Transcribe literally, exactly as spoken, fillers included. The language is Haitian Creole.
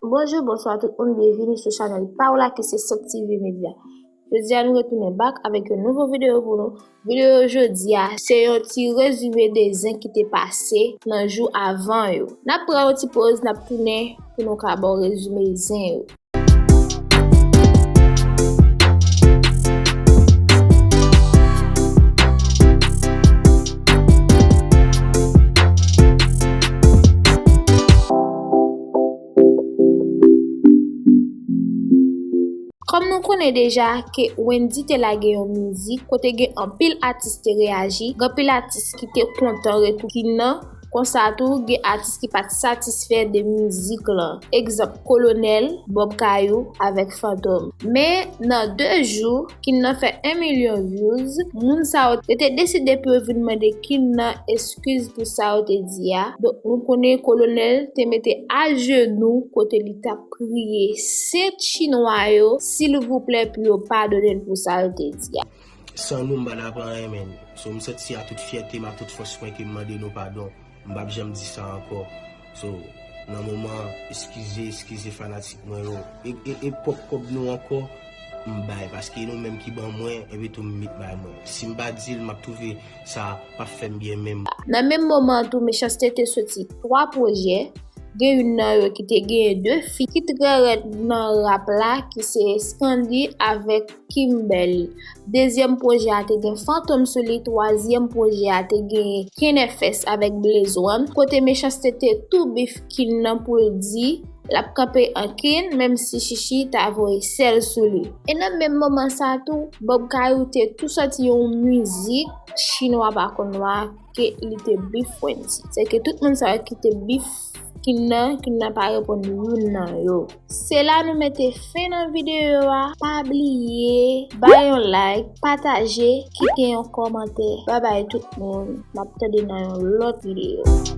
Bonjou, bonswa tout moun, byenvini sou chanèl pa w la ki se Sot T V Media. Jodi a nou retounen back avèk yon nouvo videyo pou nou. Videyo jodi a se yon ti rezime de zen ki te pase nan jou avan yo. N ap pran yon ti poz, n ap tounen pou nou ka ba w rezime zen yo. Kòm nou konnen deja ke Wendyy te lage yon mizik kote gen anpil atis te reyaji, gen anpil atis ki te kontan retou Kin nan, konsa tou gen atis ki pa t satisfè de mizik lan. Egzanp, Kolonèl, Bob Kayou avèk Fantom. Men nan de jou, Kin nan fè en milyon views, moun sa yo te, te deside pou yo vin mande Kin nan eskiz pou sa yo te di a. Donk nou konnen Kolonèl te mete ajenou kote li t ap priye sent chinwa yo, silvouplè, pou yo padone l pou sa l te di a. San nou, m pa t ap anyen, menn. So, m sòti a tout fyète m, a tout fòs mwen ke m mande nou padon. M p ap janm di sa ankò. So, nan moman, eskize, eskize fanatik mwen yo. E, e, e pwòp kòb nou ankò, m bay, paske nou menm ki ban mwen, epi tou m met bay mwen. Si m pa di l, m ap twouve sa p ap fè m byen menm. Nan menm moman an tou, Mechanste te soti twa pwojè. Gen youn nan yo ki te genyen de feat ki trè rèd nan rap la, ki se Scandy avèk Kimberly. Dezyèm pwojè a te gen Fantom sou li, twazyèm pwojè a te gen Ken F S avèk Blaze One, kote Mechanste te tou bif Kin nan pou l di l ap kanpe an Kin, menm si Chichi ta voye sèl sou li. E nan menm moman sa tou, Bob Kayou te tou sòti yon mizik, Chinwa pa konn nwa, ke li te bif Wendyy. Se ke tout moun sa yo ki te bif Kin nan, Kin nan pa reponn youn nan yo. Se la nou mete fen nan videyo a. Pa bliye bay yon like, pataje, kite yon kòmantè. Babay tout moun. M ap tande nan yon lòt videyo.